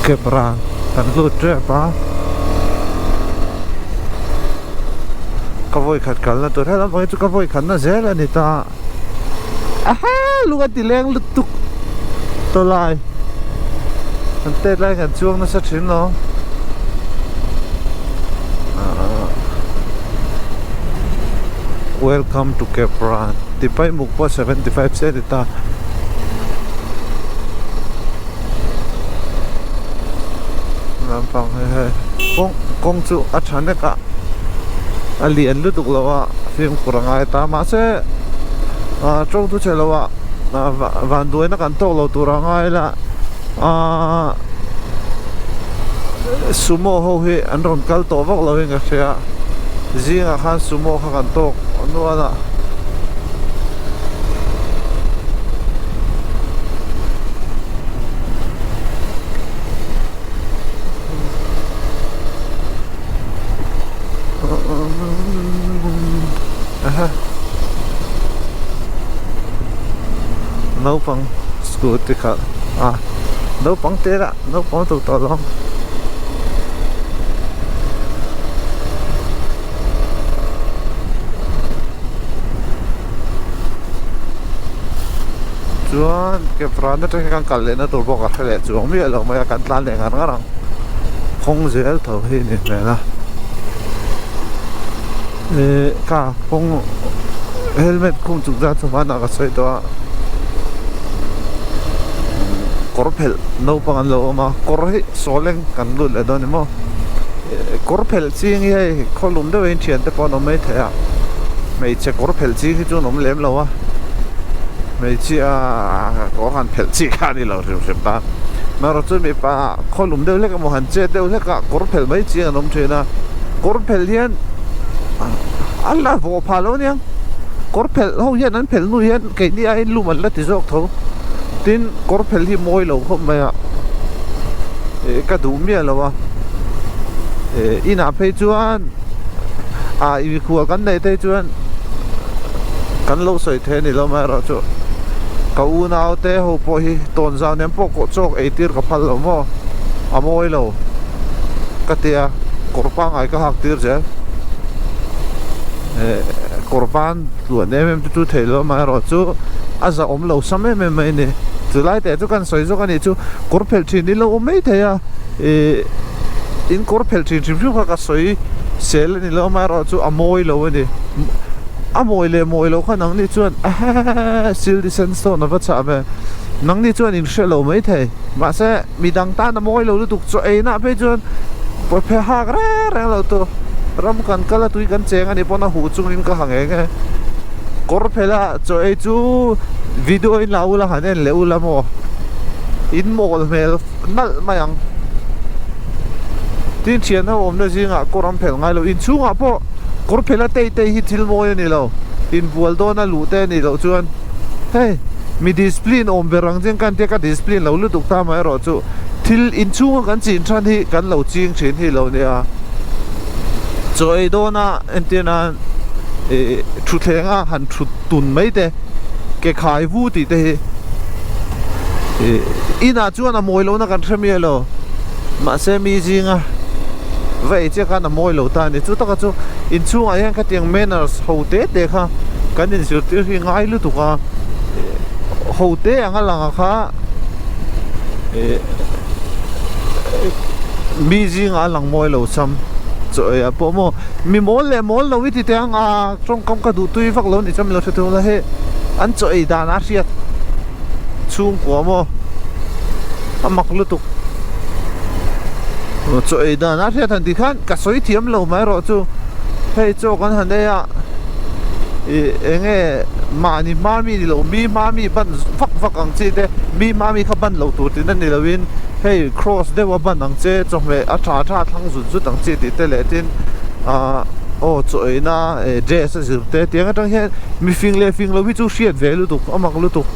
Camera kan lut tep a ka vawi khat kalna tur helam pang hi chu ka vawi khatna zel a ni ta aha lung a ti leng lutuk tawlai an tet lai kan chuang nasa thin lo welcome to Capra tipaimuk pawh 75 cent a ni ta. Lampang hei hei kawng kawng chu a tha nek a a lian lutuk lo a fimkhur a ngai ta mahse ah tawng chu chhe lo a ah van duaina kan tawk lo tur a ngai la ah sumo ho hi an rawn kal tawh vak lo in ka hria zingah khan sumo kha kan tawk nual a. Naupang scooty khalh a naupang te lah naupang tur tawh lo. Chuan Kepran atang hian kan kal lehna tur pawh ka hre leh chuang miah lo mai a kan tlan leh ngar ngar ang kawng zel tho hi a ni hmel a eh ka kawng helmet khum chung chuan chhuan ah ka sawi tawh a kawr phelh naupang an lo awm a kawr hi sawleng kan lut leh dawn a ni maw kawr phelh ching hi hei khawlum deuh in thiante pawh an awm mai thei a hmeichhe kawr phelh ching hi chu an awm lem lo a hmeichhia kawr han phelh chi kha a ni lo hrim hrim ta amaherawh chu mipa khawlum deuh hlek emaw han chet deuh hlek a kawr phelh mai ching an awm thin a kawr phelh hian a la vawh phah lo aniang kawr phelh ho hian an phelh hnu hian keini aiin lum an la ti zawk tho tin kawr phelh hi mawi lo khawp mai a eh ka duh miah lo a eh inah phei chuan ah mikhual kan neih te chuan kan lo sawi thei a ni lo amaherawhchu ka unau te ho pawh hi tawnzau nen pawh kawh chawk ei tir ka phal lo maw a mawi lo ka tia kawr pangngai ka hak tir zel eh kawr ban tluan em em te chu theih loh amaherawhchu a zahawm lo sam em em mai a ni chulai teh chu kan sawi zawk a nih chu kawr phelh thin hi lo awm mai thei a ih in kawr phelh thin hrim hrim kha ka sawi sel a ni lo amaherawhchu a mawi lo a ni a mawi leh mawi loh kha nangni chuan ehe sil disen stone a va chah ve nangni chuan in hre lo mai thei mahse midang tan a mawi lo lutuk chaw ei nah phei chuan pawphe hak reng reng lo tur ram kan kal a tui kan cheng a nih pawn a huh chungin ka ha ngei nge kawr phelh a chaw ei chu video in la ula han en leh ula maw in mawl hmel nalh mai ang tin thian ho awmna zingah kawr an phelh ngai lo inchhungah pawh kawr phelh a tei tei hi thil mawi a ni lo inbual dawna luh te a nih loh chuan hei mi discipline awm ber ang chian kan tia ka discipline lo lutuk ta mah erawh chu thil inchhunga kan chin than hi kan lo ching thin hi lo nia chaw ei dawna entir nan ih thutthleng a han thut tun mai te ke khai vu tih te hi ih inah chuan a mawi lohna kan hre miah lo mahse mi zinga va ei chiah khan a mawi lo ta a ni chu taka chu inchhungah hian khatiang manners ho te te kha kan inzirtir hi ngai lutuk a ho te anga lang kha ih mi zinga a lang mawi lo cham chaw ei ah pawh maw mi mawl leh mawl lo i ti teh ang a tawngkam ka duh tui vak lo ni chuan min lo hre thung la hei an chaw ei dan a hriat chhungkua maw a mak lutuk chaw ei dan a hriat han tih khan ka sawi thiam lo mai erawh chu hei chaw kan han ei a ih eng nge mahni hma mi ni lo mi hma mi ban vak vak ang chi te mi hma mi kha ban lo tur tihna ni lo in hei cross deuh a ban ang che chawhmeh a tha tha thlang zut zut ang chi tih te leh tin ah aw chaw eina eh dress a zir te tiang atang hian mi fing leh fing lo hi chu hriat ve lutuk a mak lutuk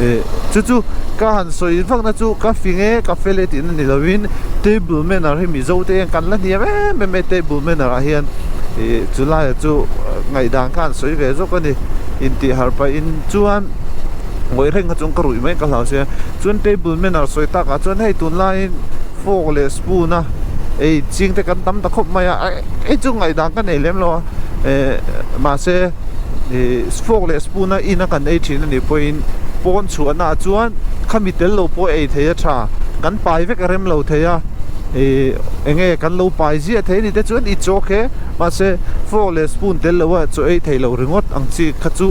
eh chu chu ka han sawi vak na chu ka fing e ka fel e tihna ni lovin table manner hi mizo te hian kan la hniam em em e table manner ah hian ih chu lai ah chu ngaihdan kha an sawi ve zawk a ni intih harh pahin chuan. Ngawih reng kha chuan ka ruih mai ka hlau sia. Chuan table manner sawi takah chuan hei tunlaiin fork leh spoon a ei ching te kan tam ta khawp mai a, hei chu ngaihdan ka nei lem lo a, eh mahse ih fork leh spoon a in a kan ei thin a nih pawhin pawn chhuahna ah chuan khami tel lo pawh ei thei a tha, kan pai vek a rem lo thei a, ih eng nge kan lo pai ziah thei a ni te chuan i chaw khe mahse fork leh spoon tel lo a chaw ei thei lo ringawt ang chi kha chu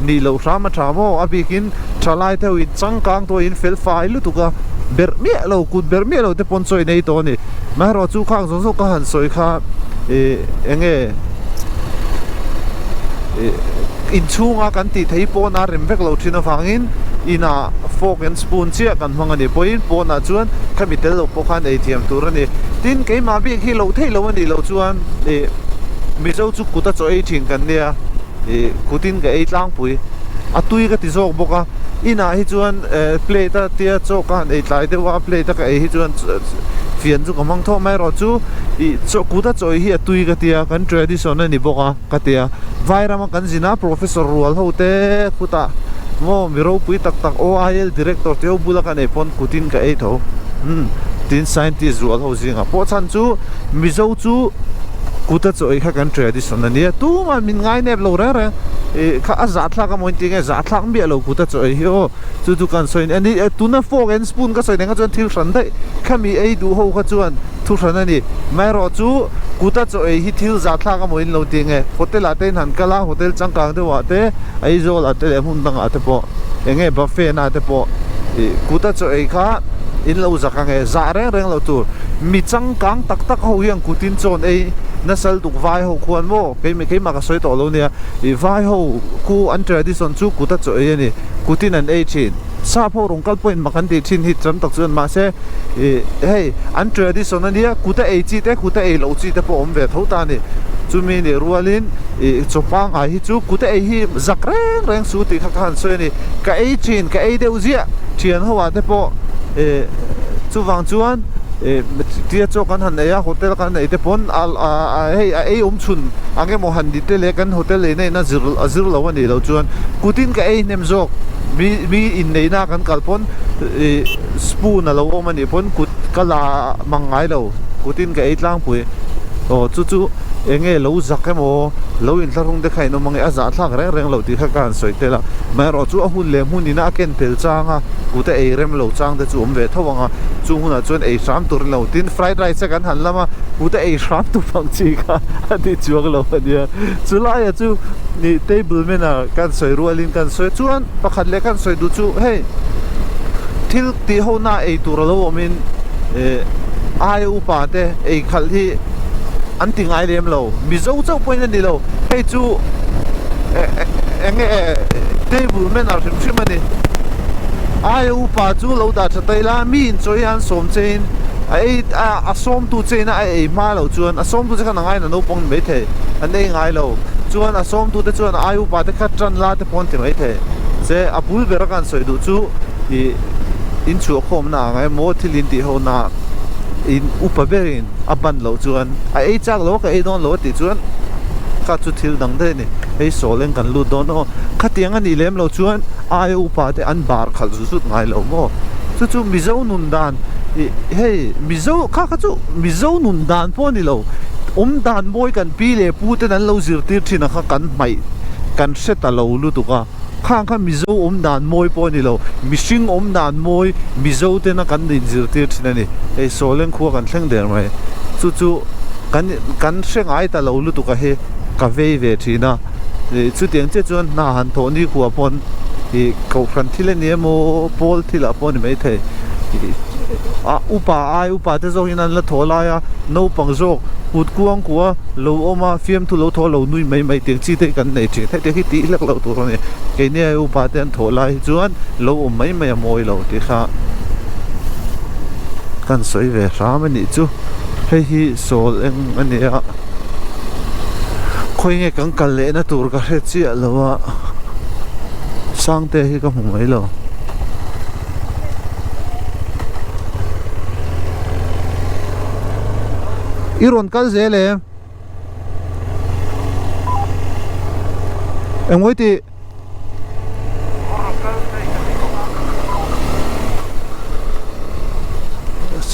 nih loh hram a tha maw a bikin thalai te ho in changkang tawh in fel fai lutuk a berh miah lo kut berh miah lo te pawn chaw in ei tawh a ni amaherawh chu khang zawng zawng ka han sawi kha ih eng nge ih inchhunga kan tih theih pawn a rem vek lo thin avangin inah fork and spoon chiah kan hmang a nih pawhin pawnah chuan khami tel loh pawh khan ei thiam tur a ni tin keimah bik hi loh theih loh a nih loh chuan ih mizo chu kut a chaw ei thin kan nia. Ih kutin ka ei tlangpui a tui ka ti zawk bawk a inah hi chuan eh plate a tia chaw ka han ei tlai deuh a plate a ka ei hi chuan fian chu ka hmang thawh mai erawh chu ih chaw kut a chaw ei hi a tui ka tia kan tradition a ni bawk a ka tia vairama kan zin a professor rual ho te khutah maw mi ropui tak tak O_I_L director te ho bula kan ei pawn kutin ka ei tho umm tin scientist rual ho zingah pawh chhan chu mizo chu kut a chaw ei kha kan tradition a nia tumah min ngai nep lo reng reng ih kha a zah thlak amaw inti nge zah thlak miah lo kut a chaw ei hi aw chu chu kan sawi a ni tuna fork and spoon ka sawi nen kha chuan thil hran daih khami ei duh ho kha chuan thu hran a ni amaherawh chu kut a chaw ei hi thil zah thlak amaw in lo ti nge hotel ah te in han kal a hotel changkang deuh ah te Aizawl ah te leh hmun dangah te pawh eng nge buffet na te pawh ih kut a chaw ei kha in lo zak ang e zah reng reng lo tur mi changkang tak tak ho hian kutin chawn ei nasal duk vai ho khuan maw keimah keimah ka sawi tawh lo nia ih vai ho khu an tradition chu kut a chaw ei a ni kutin an ei thin sap ho rawn kal pawhin mak an tih thin hi tam tak chuan mahse ih hei an tradition a nia kut a ei chi te kut a ei loh chi te pawh a awm ve tho ta a ni chumi nih rualin ih chaw pangngai hi chu kut a ei hi zak reng reng su tih kha ka han sawi a ni ka ei thin ka ei deuh ziah thian ho ah te pawh ih chuvang chuan ih tia chaw kan han ei a hotel kan ei te pawn a a hei a ei awm chhun ang emaw han ni te leh kan hotel ei na in a zir a zir lo a nih loh chuan kutin ka ei hnem zawk mi mi inneihna kan kal pawn ih spoon a lo awm a nih pawn kut ka la mang ngai lo kutin ka ei tlangpui aw chu chu eng nge lo zak emaw lo inthlahrung te kha in awm ang e a zahthlak reng reng lo tih kha ka han sawi tel a amaherawh chu a hun leh hmun ina a ken tel chang a kut a ei rem lo chang te chu awm ve tho ang a chung hunah chuan ei hram tur lo tin fried rice a kan han lam a kut a ei hram tur ang chi kha a ti chuang lo a nia chu laiah chu ih table manner kan sawi rualin kan sawi chuan pakhat leh kan sawi duh chu hei thil tih ho na ei tur a lo awmin eh aia upa te ei khalh hi an ti ngai lem lo mizo chauh pawhin a ni lo hei chu eng nge table manner hrim hrim a ni aia upa chu lo dah tha ta ila mi in chaw hi an sawm che in a ei a a sawmtu che ina a ei hma loh chuan a sawmtu che khan a ngaina naupang ni maithei an ei ngai lo chuan a sawmtu te chuan a aia upa te kha tan la te pawh an ti maithei che a bul bera ka han sawi duh chu ih in chhuah khawmna ang emaw thil in tih ho na in upa berin a ban loh chuan a ei chak lo a ka ei dawn lo a tih chuan kha chu thil dang daih a ni hei sawl eng kan lut dawn aw khatiang a nih lem loh chuan aia upa te an bar khalh zut zut ngai lo maw chu chu mizo nun dan ih hei mizo kha kha chu mizo nun dan pawh a ni lo awm dan mawi kan pi leh pu ten an lo zirtir thin ang kha kan hmaih kan hre ta lo lutuk a. Khang kha Mizo awm dan mawi pawh a ni lo, mihring awm dan mawi Mizo tena kan inzirtir thin a ni. Hei Sawleng khua kan thleng der mai. Chu chu kan kan hre ngai ta lo lutuk a hi ka vei ve thin a. Ih chutiang chiah chuan hna han thawh ni khua pawn ih kohhran thil a ni emaw pawl thil ah pawh a ni maithei. Ih a upa ai upa te zawk in an la thaw lai a, naupang zawk kut kuang kua lo awm a, fiamthu lo thaw lo nui mai mai tiang chi te hi kan nei thin. Hetiang hi tih hlek loh tur a ni. Keini ai upa te an thawh lai hi chuan lo awm mai mai a mawi lo tih kha kan sawi ve hram a nih chu. Hei hi sawl eng a ni a, khawi nge kan kal lehna tur ka hre chiah lo a, Sangte hi ka hmu mai lo. I rawn kal zel em? Engmawiti?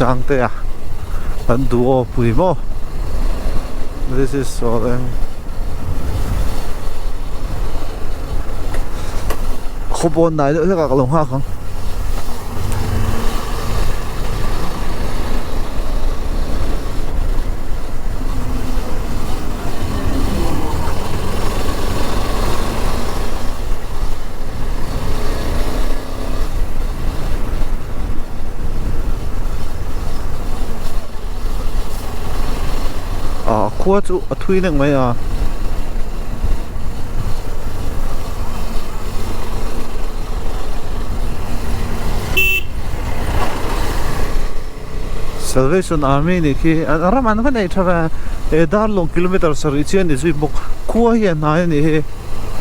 Changte a kan duo pui maw this is Sawleng khawbawn nai deuh hlek ah ka lo nghak ang. Ah khua chu a thui nek mai a. Salvation Army nih khi an ram an va nei tha ve he darlawng kilometer sarih chian ni zui bawk khua hi a hnai a nih hi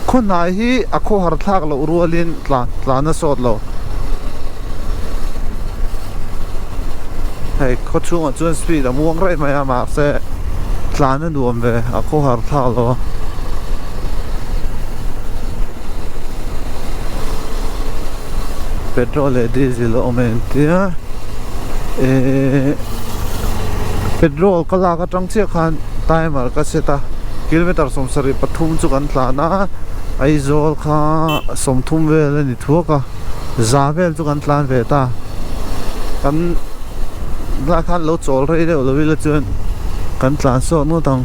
khaw hnai hi a khawhar thlak loh rualin tlan tlan a sawt lo hei khaw chhungah chuan speed a muang raih mai a mahse tlan a nuam ve a khawhar thlak lo a. Petrol leh diesel a awm a entia ehh petrol ka lak atang chiah khan timer ka set a kilometer 73 chu kan tlan a Aizawl kha 30 vel a ni thuak a za vel chu kan tlan ve ta kan lah khan lo chawl rei deuh lo ila chuan kan tlan sawt ngawt ang.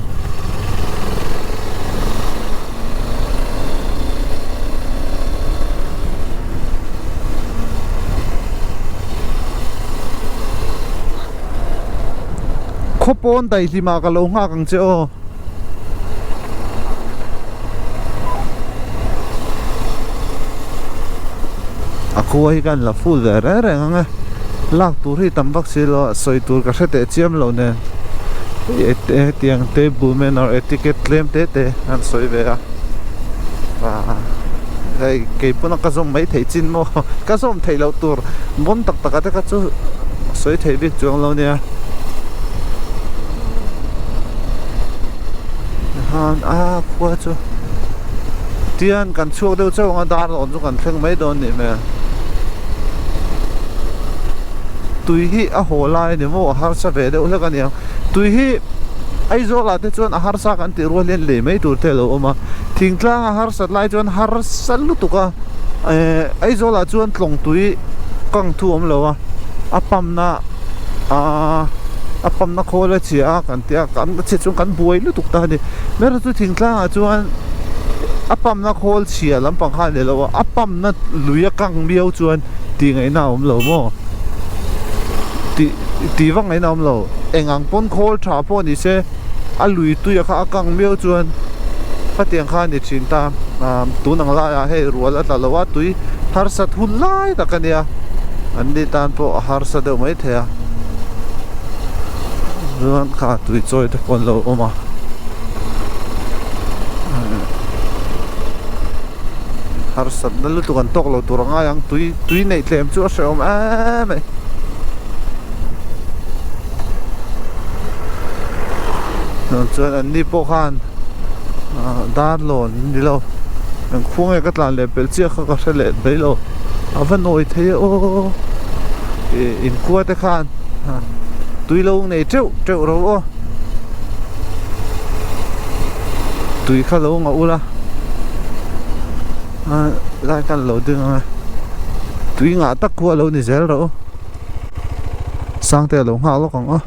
Khawpawn daihlimah ka lo nghak ang che aw. A khua hi kan la full ve reng reng ang e. Lak tur hi tam vak si lo a, sawi tur ka hre teh chiam lo nen. Hetiang table manner etiquette tlem te te an sawi ve a. Hei kei pawn a ka zawm mai theih chin maw ka zawm theih loh tur bawn tak tak ah te kha chu sawi theih bik chuang lo nia han a khua chu tian kan chhuak deuh chauh ang a dar lawn chu kan thleng mai dawn nih hmel tui hi a haw lai a ni maw a harsa ve deuh hlek a niang tui hi Aizawl ah te chuan a harsa kan tih rual hian lei mai tur te a lo awm a thingtlang a harsat lai chuan harsa lutuk a ehh Aizawl ah chuan tlawng tui kang thu a awm lo a a pump na ahh a pump na khawl a chhia a kan tia kan chhia chuan kan buai lutuk ta a ni hmel chu thingtlang ah chuan a pump na khawl chhia lampang kha a ni lo a a pump na lui a kang miau chuan tih ngaihna a awm lo maw tih tih vak ngaihna a awm lo eng ang pawn khawl tha pawh ni se a lui tuia kha a kang miau chuan khatiang kha a ni thin ta ah tun ang laiah hei rual a tla lo a tui harsat hun lai tak a nia an ni tan pawh a harsa deuh mai thei a chuan kha tui chawi te pawh an lo awm a. Harsatna lutuk an tawk lo tur a ngai ang tui tui neih tlem chu a hrehawm em mai. Chuan an ni pawh khan ah dar lawn ni lo eng khua nge ka tlan leh pelh chiah kha ka hre leh mai lo a va nawi thei e aw ih inkhua te khan tui lo nei teuh teuh ro aw tui kha lo ngah ula. A lai khan lo ding ang a tui ngah tak khu a lo ni zel rawh u Sangte a lo nghak lawk ang aw.